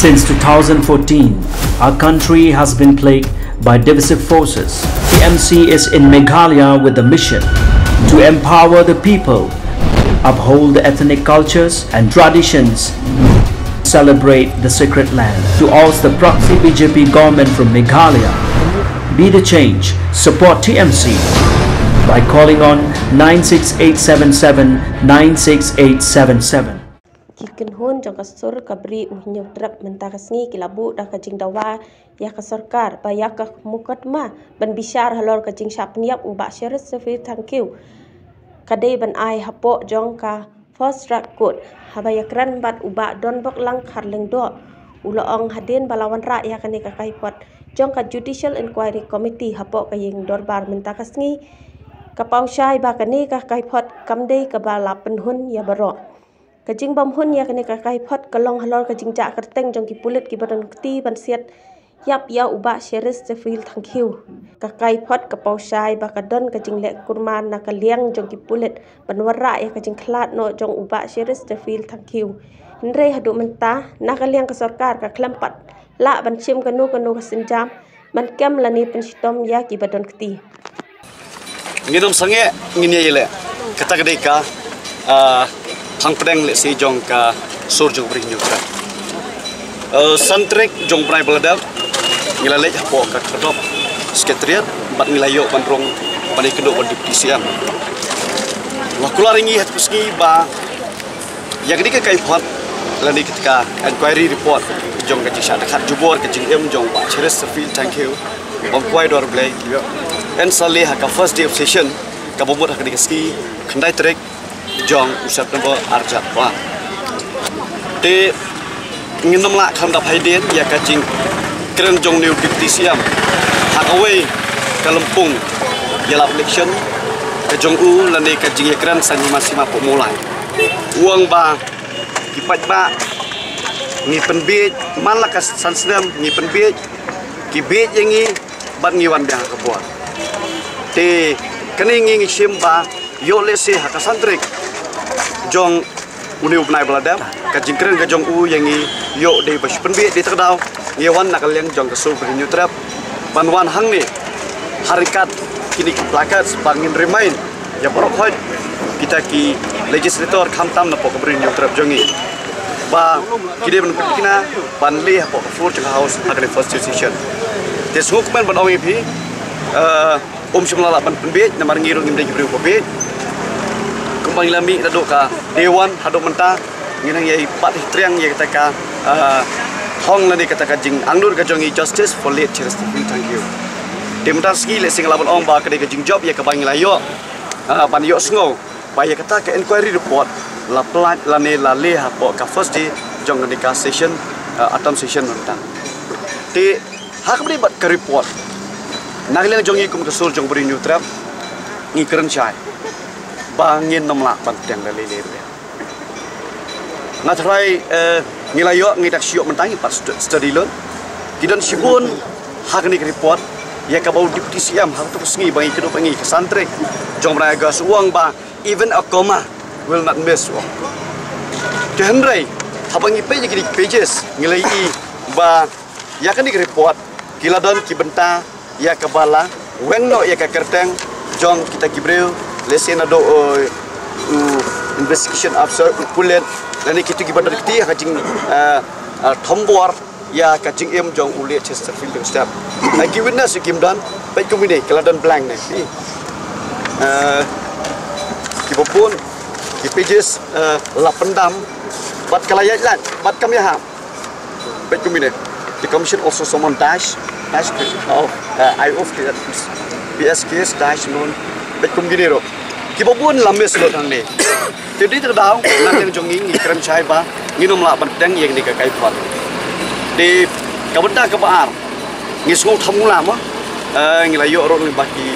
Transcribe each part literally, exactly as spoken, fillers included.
Since two thousand fourteen, our country has been plagued by divisive forces. T M C is in Meghalaya with the mission to empower the people, uphold the ethnic cultures and traditions, celebrate the sacred land. To oust the proxy B J P government from Meghalaya, be the change, support T M C by calling on nine six eight seven seven nine six eight seven seven. Ki kynhun jong ka sur ka Bri U Hynñiewtrep mynta ka sngi ki la buh da ka jingdawa ïa ka sorkar ba ïa ka mukotduma ban bishar halor ka jingshah pynïap u Bah Cheristerfield Thangkhiew ka dei ban ai hapoh jong ka Fast Track Court. Haba ïakren bad u Bah Donboklang Kharlyngdoh, u la ong hadien ba la wanrah ïa kane ka kaiphod jong ka Judicial Inquiry Committee hapoh ka ïing dorbar mynta ka sngi, ka paw shai ba kane ka kaiphod kam dei kaba la pynhun ïa baroh. Ka jingbym hun ïa kane ka kaiphod ka long halor ka jingjah kyrteng jong ki pulit kiba don kti ban siat ïap ïa u Bah Cheristerfield Thangkhiew. Ka kaiphod ka paw shai ba ka don ka jingleh kurman na ka liang jong ki pulit ban wanrah ïa ka jingkhlad noh jong u Bah Cheristerfield Thangkhiew. Hynrei haduh mynta na ka liang ka sorkar ka khlem pat lah ban shim kano kano ka sienjam ban kem lane pynshitom ïa kiba don kti. Ngin ym sangeh, ngin ïa ïaleh. Kata ka dei ka, ah, phang pdeng lehse jong ka sur jong u Bri Hynñiewtrep. Eh, san tarik jong u bnai ba la dep ngi la leit hapoh ka Khyrdop Secretariat bad ngi la ïoh ban rung ban ïakynduh bad Deputy C M. La kular ïa ngi ha ka sngi ba ïa kane ka kaiphod lane kata ka inquiry report jong ka jingshah dkhar jubor ka jingim jong u Bah Cheristerfield Thangkhiew, ban kwai dor Blei. Yn sa leh ha ka first day of session kaba mut ha kane ka sngi khyndai tarik jong u September arhajar arphew ar. Te ngin ym lah khlem da phai dien ïa ka jingkren jong u Deputy C M ha kawei ka lympung ïalap election ka jong u lane ka jingïakren saiñ hima sima hapoh Mawlai. U ong ba ki paidbah ngi pynbieit, man la ka san snem ngi pynbieit, ki bieit ïa ngi bad ngi wan biang ha ka bor. Te kane ngi ngi shim ba ïoh lehse ha ka san tarik jong une u bnai ba la dep ka jingkren ka jong u ïa ngi ïoh dei ba shu pynbieit dei ta ka daw ngi wan na ka liang jong ka sur Bri Hynñiewtrep ban wan hangne ha ryngkat kine ki placards ba ngin remind ïa baroh khoit kita ki legislator khamtam na pok ka Bri Hynñiewtrep jong ngi ba ki dei ban pyntikna ban leh hapoh ka floor jong ka House ha ka first session. Te sngewkmen ban ong ïa phi, eh, um shym la lah ban pynbieit namar ngi ruh ngim dei ki briew ba bieit. Kumba ngi la mih naduh ka day one haduh mynta ngi nang ïai bat hi triang ïa kata ka, eh, hong lane kata ka jingangnud ka jong ngi, justice for late Cheristerfield Thangkhiew. Te mynta sngi lehse nga lah ban ong ba ka dei ka jingjop ïa kaba ngi la ïoh, eh, ban ïohsngew ba ïa kata ka inquiry report la pynlait lane la leh hapoh ka first day jong kane ka session, eh, autumn session mynta. Te ha kaba ïadei bad ka report na ka liang jong ngi kum ka sur jong u Bri Hynñiewtrep ngi kren shai ba ngin ym lah ban pdiang da lei lei ruh. Nga tharai, eh, ngi la ïoh, ngi dak shu ïoh mynta ngi pat stu-, study lut. Ki don shibun ha kane ka report ïa kaba u Deputy C M ha kato ka sngi ba ngi kynduh bad ngi ka san tarik jong u bnai August u ong ba even a comma will not miss, u ong. Te hynrei haba ngi peit ïa kine ki pages ngi la ïohi ba ïa kane ka report ki la don ki bynta ïa kaba la weng noh ïa ka kyrteng jong kita ki briew, lehse naduh, eh, u investigation officer, u pulit, lane kito kiba don kti ha ka jing, eh, eh, thombor ïa ka jingim jong u late Cheristerfield Thangkhiew. Ki witness kim don, peit kumne ki la don blank ne. Eh, kiba bun ki pages, eh, la pyndam bad ka la ïaid lait bad kam ïahap. Peit kumne. The commission also summoned dash, dash, oh, uh, I O P S case dash non. Peit kumne ruh. Kiba bun la miss lut hangne. Te dei ta ka daw na ka liang jong ngi ngi kren shai ba ngin ym lah ban pdiang ïa kane ka kaiphod. Te ka bynta kaba ar ngi sngew tham ngula mo. Eh, ngi la ïoh ruh lyngba ki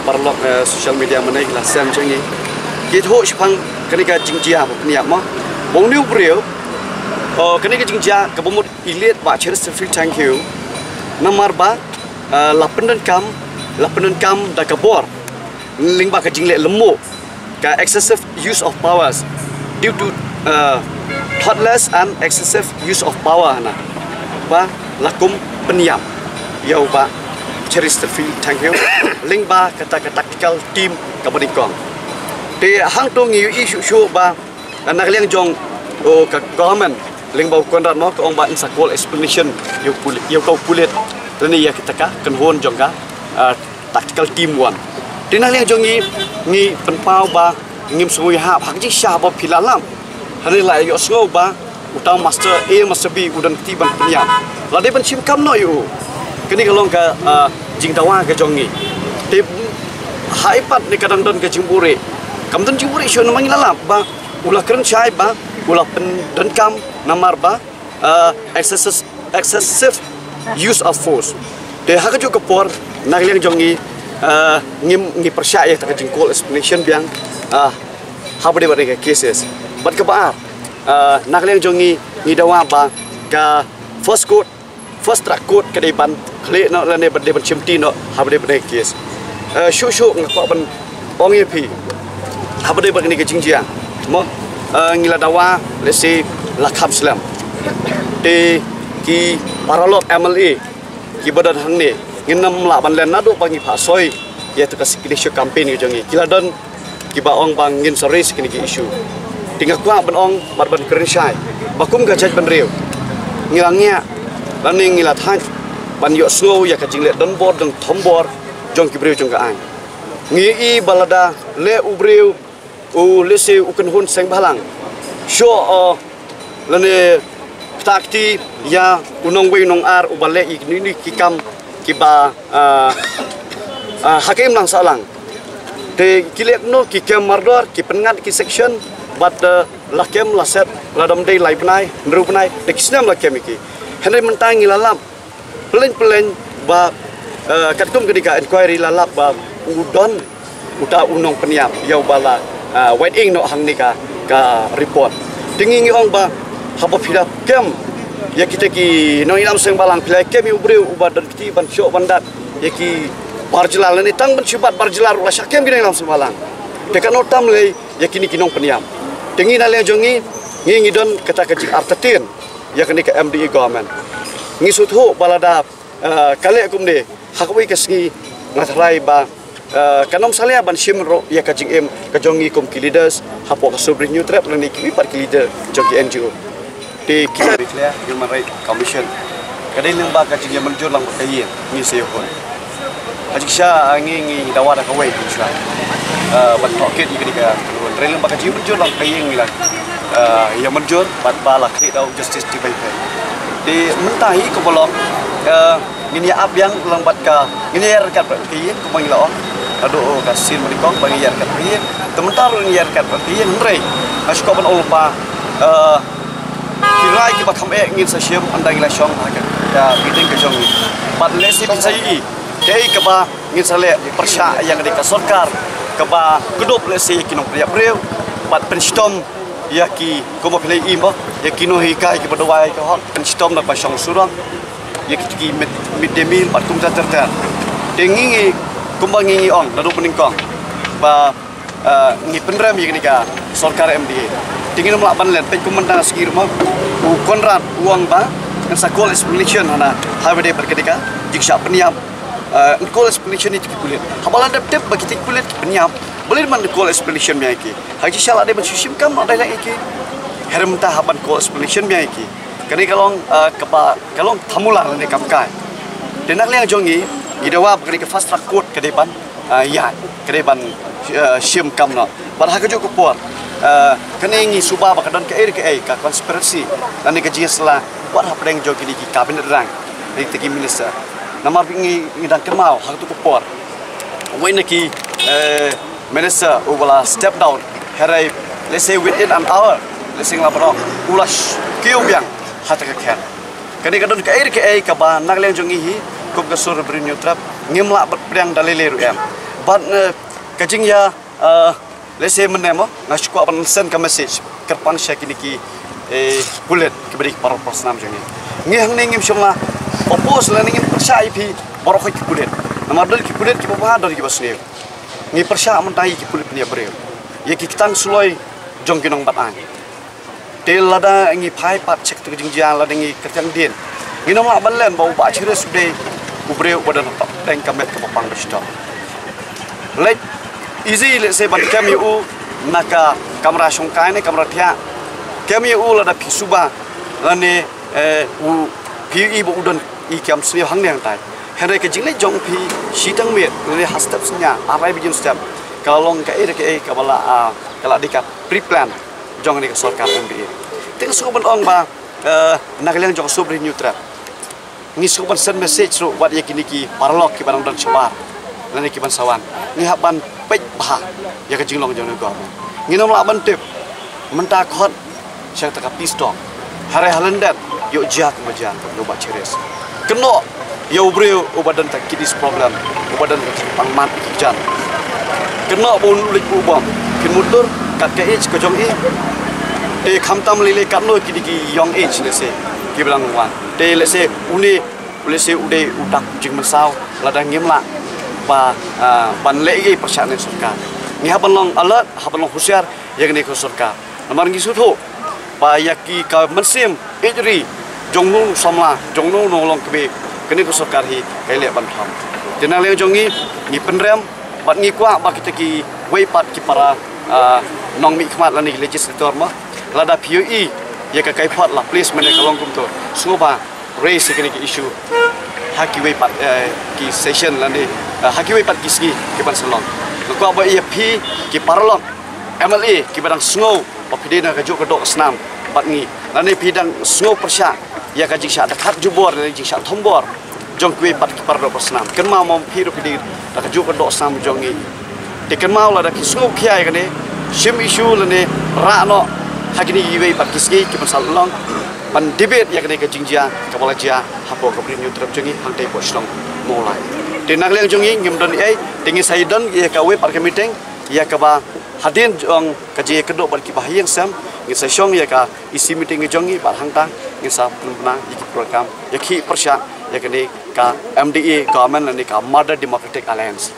paralok, eh, social media mynne ki la send sha ngi. Ki thoh shaphang kane ka jingjia ba pynïap mo. Ba une u briew, eh, kane ka jingjia kaba mut i late Bah Cheristerfield Thangkhiew namar ba, eh, la pyndonkam, la pyndonkam da ka bor lyngba ka jingleh lyngngoh, ka excessive use of powers due to, eh, thoughtless and excessive use of power na. ba la kum pynïap ïa u Bah Cheristerfield Thangkhiew lyngba kata ka tactical team kaba nyngkong. Te hangto ngi ïohi shuh shuh ba na ka liang jong, oh, ka government lyngba u Conrad mo ka ong ba yn sa call explanation ïa u pulit, ïa u pulit lane ïa kita ka kynhun jong ka, ah, tactical team one. Te na ka liang jong ngi, ngi pynpaw ba ngim sngew ïahap ha ka jingshisha ba phi la lap. Hynrei la ïohsngew ba uta u master A, master B u don kti ban pynïap. La dei ban shim kam noh ïa u. Kane ka long ka, ah, jingdawa ka jong ngi. Te ha i pat ne ka dang don ka jingbuhrieh. Kam don jingbuhrieh shuh namar ngi la lap ba u la kren shai ba u la pyndonkam namar ba, ah, excessive, excessive use of force. Te ha kajuh ka por na ka liang jong ngi, ah, ngim, ngi pyrshah ïa kata ka jingcall explanation biang, ah, ha ba dei bad ka cases. Bad kaba ar, ah, na ka liang jong ngi ngi dawa ba ka first court, first track court ka dei ban khlieh noh lane ba dei ban shimti noh ha ba dei bad ka case. Eh, shuh shuh nga kwah ban ong ïa phi ha ba dei bad kane ka jingjia mo, eh, ngi la dawa lehse la kham slem. Te ki paralok M L A kiba don hangne ngin ym lah ban len naduh ba ngi phah soi ïa tu ka signature campaign ka jong ngi. Ki la don kiba ong ba ngin sa raise kine ki issue. Te nga kwah ban ong bad ban kren shai ba kum ka jaitbynriew ngi la ngiah lane ngi la thait ban ïohsngew ïa ka jingleh donbor dongthombor jong ki briew jong ka aiñ. Ngi ïohi ba lada leh u briew u lehse u kynhun seng bhalang shuh, uh, lane ktah kti ïa u nongwei u nongar uba leh ïa kine ki kam kiba, ah, ah, ha ka imlang sahlang. Te ki leh kumno, ki kem mardor, ki pynngat ki section bad, eh, la kem la set la dom dei lai bnai, hynriew bnai, te ki snem la kem ïa ki. Hynrei mynta ngi la lap pyllein pyllein ba, eh, katkum kane ka inquiry la lap ba u don uta u nongpynïap ïa uba la, ah, wait ing noh hangne ka, ka report. Te ngi ngi ong ba haba phi la kem ïa kita ki nongïalam seng bhalang, phi la kem ïa u briew uba don kti ban shoh ban dat ïa ki bar jylla lane tang ban shibat bar jylla ruh la shah kem ki nongïalam seng bhalang. Te katno tam lei ïa kine ki nongpynïap. Te ngi na liang jong ngi ngi ngi don kata ka jingartatien ïa kane ka M D A government. Ngi sngewthuh ba lada, eh, ka leh kumne ha kawei ka sngi nga tharai ba, eh, kan ym salia ban shim ruh ïa ka jingim ka jong ngi kum ki leaders hapoh ka Sovereign New Tribe lane kiwei pat ki leader jong ki N G O. Te kita declare Human Rights Commission ka dei lyngba ka jingïamynjur lang bad ka ïing ngi sa ïoh. Ha jingshisha ngi ngi dawa da kawei ka shisha, eh, ban tohkit ïa kane ka, hynrei lyngba ka jingïamynjur lang bad ka ïing ngi la, eh, ïamynjur bad ba la khlieh da u Justice T Y P. Te mynta hi kumba long, eh, ngin ïa ap biang lang bad ka, ngin ïa ïaid ryngkat bad ka ïing kumba ngi la ong. Naduh ka sien ba nyngkong ba ngin ïa ïaid ryngkat bad ka ïing. Te mynta ruh ngin ïa ïaid ryngkat bad ka ïing, hynrei nga shu kwah ban ong lypa, eh, ki rai kiba kham eh ngin sa shim ynda ngi la shong ha ka, ka meeting ka jong ngi. Bad lehse phin sa ïohi kaei kaba ngin sa leh pyrshah ïa kane ka sorkar kaba kdup lehse ïa ki nongpynïap briew bad pynshitom ïa ki, kumba phi la ïohi mo, ïa ki nonghikai kiba duwai ka hok, pynshitom da ba shong surok ïa ki, ki mid, mid day meal bad kumta ter ter. Te ngi ngi kumba ngi ngi ong naduh ba nyngkong ba, eh, ngi pynrem ïa kane ka sorkar M D A. Te ngin ym lah ban len, peit kum mynta nga sngew ruh mo u Conrad u ong ba ngin sa call explanation hana ha ba dei bad kane ka jingshah pynïap. Eh, yn call explanation ïa ki pulit. Haba la dep tip ba kita ki pulit ki pynïap, balei ban call explanation biang ïa ki? Ha ki sha la dei ban shu shim kam noh dei la ïa ki. Hynrei mynta haba call explanation biang ïa ki, kane ka long, eh, kaba ka long thamula lane kam kai. Te na ka liang jong ngi ngi dawa ba kane ka fast track court ka dei ban, eh, ïaid, ka dei ban, eh, shim kam noh. Bad ha kajuh ka por, eh, kane ngi suba ba ka don kaei re kaei ka conspiracy lane ka jingïasylla wat hapdeng jong kine ki cabinet rank, kine ki minister. Namar ba ngi ngi dang kynmaw ha kato ka por uwei na ki, eh, minister uba la step down, hynrei lehse within an hour lehse ngi la pyndonkam u la sh-, kiew biang ha kata ka khet. Kane ka don kaei re kaei kaba na ka liang jong ngi hi kum ka Sovereign New Tribe ngim lah ban pdiang da lei lei ruh em. Bad, eh, ka jingïa, eh, lehse mynne mo nga shu kwah ban send ka message kyrpang sha kine ki, eh, pulit kiba dei ki para, para snam jong ngi. Ngi hangne ngim shym la oppose lane ngim pyrshah ïa phi baroh khoit ki pulit. Namar don ki pulit kiba bha, don kiba sniew. Ngi pyrshah mynta ïa ki pulit pynïap briew, ïa ki ktang suloi jong ki nongbat aiñ. Te lada ngi phai pat sha kata ka jingjia, lada ngi kyrteng dien, Ngin ym lah ban len ba u Bah Chiris u dei u briew uba don ha pdeng ka met kaba pang ba shitom. Leit easy, lehse ban kem ïa u na ka kamra shongkai ne kamra thiah. Kem ïa u lada phi suba lane, eh, u phi ïohi ba u don i kam sniew hangne hangtai. Hynrei ka jingleit jong phi shiteng miet lane ha step synñia, ar lai baje step, ka long kaei re kaei kaba la, ah, ka la dei ka pre-plan jong kane ka sorkar M D A. Te nga sngewbha ban ong ba, eh, na ka liang jong ka Sovereign New Threat, ngi sngewbha ban send message ruh wat ïa kine ki paralok kiba dang don shabar lane kiban sa wan. Ngi hap ban peit bha ïa ka jinglong jong une u government. Ngin ym lah ban tip mynta khot sha kata ka peace talk. Hynrei ha lyndet ïoh jia kumba jia, kumba jia, Bah Chiris. Kynnoh ïa u briew uba don ka kidney problem, uba don ka jingpang mat ki jan. Kynnoh ba un leit buh bom. Phin mutdur kat ka age ka jong i. Te khamtam lei lei katno ki dei ki young age, lehse, kiba dang wan. Te lehse une, lehse u dei u dak jingmynsaw lada ngim lah ba, ah, ban leh ei ei pyrshah na ka sorkar. Ngi hap ban long alert, hap ban long husiar ïa kane ka sorkar. Namar ngi sngewthuh ba ïa ki ka mynsiem ïeit ri jong uno uno u samla, jong uno uno u longkmie, kane ka sorkar hi ka leh ban tham. Te na liang jong ngi, ngi pynrem bad ngi kwah ba kita kiwei pat ki para, ah, nongmihkhmat lane ki legislator mo, lada phi ïohi ïa ka kaiphod la place mynne ka long kumto, sngewbha raise ïa kane ka issue ha kiwei pat, eh, ki session lane, eh, ha kiwei pat ki sngi kiban sa long. Nga kwah ba ïa phi ki paralok M L A kiba dang sngew ba phi dei na kajuh ka doh ka snam bad ngi, lane phi dang sngew pyrshah ïa ka jingshah dkhat jubor lane jingshah thombor jong kiwei pat ki para doh para snam, kynmaw mo, phi ruh phi dei na kajuh ka doh snam jong ngi. Te kynmaw, lada phi sngewkhia ïa kane, shim issue lane rah noh ha kine kiwei pat ki sngi kiban sa long, ban debate ïa kane ka jingjia kaba la jia hapoh ka Bri Hynñiewtrep jong ngi hangtei hapoh shnong Mawlai. Te na ka liang jong ngi ngim don ei ei, te ngin sa ïadon ïa kawei pat ka meeting ïa kaba hadien jong ka jingïakynduh bad kiba ha ïing sem, ngin sa shong ïa ka E C meeting ka jong ngi bad hangta ngin sa pynbna ïa ki program ïa ki pyrshah ïa kane ka M D A government lane ka Mother Democratic Alliance.